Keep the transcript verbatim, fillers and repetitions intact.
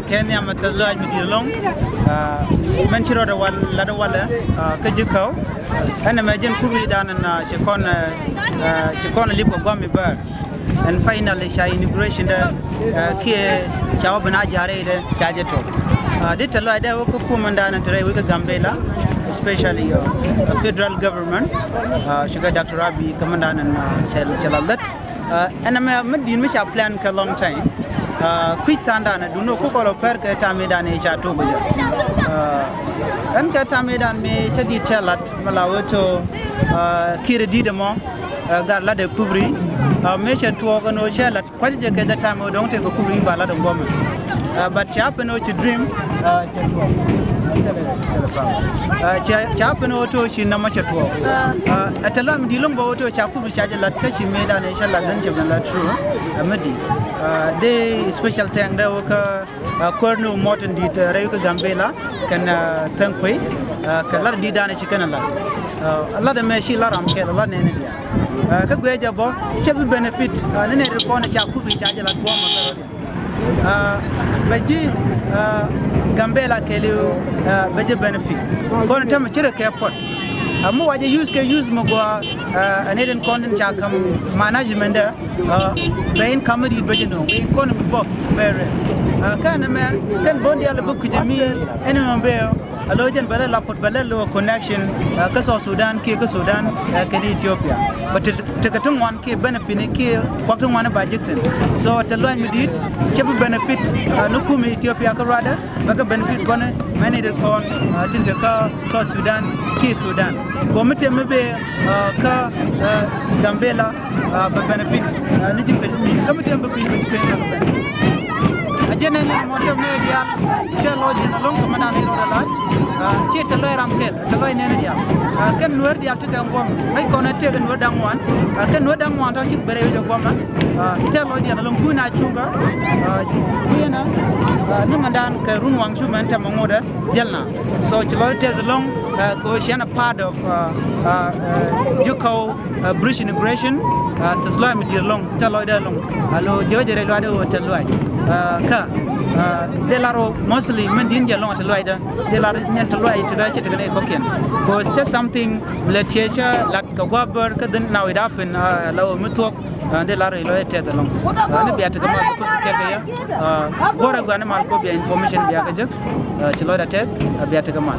Kɛ nhiam ɛ thil lɔaac mi di̱i̱t ɛlɔ̱ŋ. Mɛn ci rɔɔdɛ wal lat ɛ walɛ kä ji̱ käw. Ɛn ɛmɛ jɛn kubridan ɛn ci kɔn ci kɔn lip kɛ guam mi bäär. And finally ca inauguration dɛ kiɛ ca wä ben a ja̱rɛ dɛ ca jɛ tɔk. Di thil lɔaac dɛ wä kä kumɛndan ɛn te rɛy wä kä Gambela, especially federal government, ci kɛ Doctor Abiy kumɛndan ɛn cɛ la lät. Ɛn ɛmɛ mi di̱i̱t mi ca plan kɛ long time. Kui̱c tha̱a̱ŋdan ɛ duundɛ kukɔl ɔ pɛr kɛ tam idan i̱ ca tok jɛ. Ɛn kɛ tam idan mi cä di̱i̱t cɛ lat mi la wee to kiɛ rɛ di̱i̱t ɛmɔ. Gat lat ɛ kubri mi cɛ tuɔɔk ɛn ɣöö cɛ lat kua̱c jɛ kɛ the time ɣöö dɔ̱ŋ tëëkɛ kubri ba lat ɛ guɔmɛ. But ca pen ɣöö ci dream. Ca pen ɣöö to ci nɔmɔ cɛ tuɔɔk. Ɛ te lam di lo̱ŋ bä ɣöö to ca kubi ca jɛ lat kä ci mëëdan ɛ cä lat ɣän cɛ ben lat true. Ɛ mi di dee special thing dee wä kä kuäär ni wä mɔt in di̱i̱t rɛy kä Gambela kɛn thäŋ kuey. Kɛ lat di̱i̱tdan ɛ ci kɛn ɛ lat. Lat ɛmɛ ci lat ram kɛl lat nɛn ɛ diaal. Kä guiɛ jɛ bä cɛ bi benefit ni nɛn ri kɔn ɛ ca kubi ca jɛ lat guɔmɛ kɛ rɔ diaal. Bɛ ji̱ Gambela kɛɛliw bɛ ji̱ benefit. Kɔn tɛmɛ ci rɛ kɛ puɔt. Mi wa jɛ use kɛ use mi gua ɛn ɛ den kɔn tin ca kam management dɛ. Bɛ in kam mi di̱i̱t bɛ ji̱ no̱o̱ŋ bɛ in kɔn mi bä bɛ rɛ. Kɛn ɛmɛ kɛn bo̱n diaal bä kui̱cɛ mi ɛn ɛmɛ bɛ. Alo jɛn bɛ lɛ la puɔt bɛ lɛ lo connection kä South Sudan kiɛ kä Sudan kɛn Ethiopia. Bɛ tekɛ ti ŋuan kiɛ benefit ni kiɛ kuak ti ŋuan ba jek thin. So te luany mi di̱i̱t cɛ bi benefit ni kum Ethiopia kä ruadɛ bɛ kɛ benefit bɔni mɛni di kɔn tin te kä South Sudan kiɛ Sudan. Kɔ mi te mi bee kä Gambela bɛ benefit ni ji̱ kuec mi kä mi te mi bee kuec mi ji̱ kuec mi bɛ benefit. A jɛn ɛn ɛn mɔn te mɛ diaal cɛ lɔ jiɛn alɔŋ kɛ mɛ nan irɔ dɛ la̱t. Ciɛ te lɔc ram kɛl te lɔc nɛn diaal. Kɛn nuɛr diaal ti kɛ guɔm mɛc kɔn ɛ tëëk nuɛr da̱ŋ ŋuan. Kɛn nuɛr da̱ŋ ŋuan tɔ cik bɛ rɛy wec ɛ guɔmɛ. Te lɔc diaal alɔŋ kui̱n a cukä. Kui̱n a ni mɛndan kɛ run waŋ cu mɛn tɛmɛ ŋotdɛ. Jɛl na so ci lɔc tɛth lɔŋ kɛ ɣöö ciɛn a part of ji̱ kɔw bridge integration. Tɛth lɔc mi di̱i̱t lɔŋ tɛth lɔcdɛ lɔŋ alo ji̱ ɣä jɛ rɛy luaacdɛ ɣöö tɛth luaac. Kä dee lar ɣöö mostly min di̱i̱n jɛ lɔŋ tɛth luaacdɛ dee lar nyɛn tɛth luaac tekɛ ci tekɛ ni kɔ̱kiɛn. Kɛ ɣöö cä something lɛt ciɛ cä lat kɛ gua̱a̱p bär kä dhin na wi̱i̱ da̱a̱ pen la ɣöö mi thuɔ̱k. Dee lar rɛy lɔc tɛth ɛlɔ̱ŋ. Ni bia tekɛ mal kä kuth kɛl kɛ yɛ. Guɔ̱rɛ gua̱n mal kɔ bia information bia kɛ jek. Ci lɔcda tɛth bia tekɛ mal.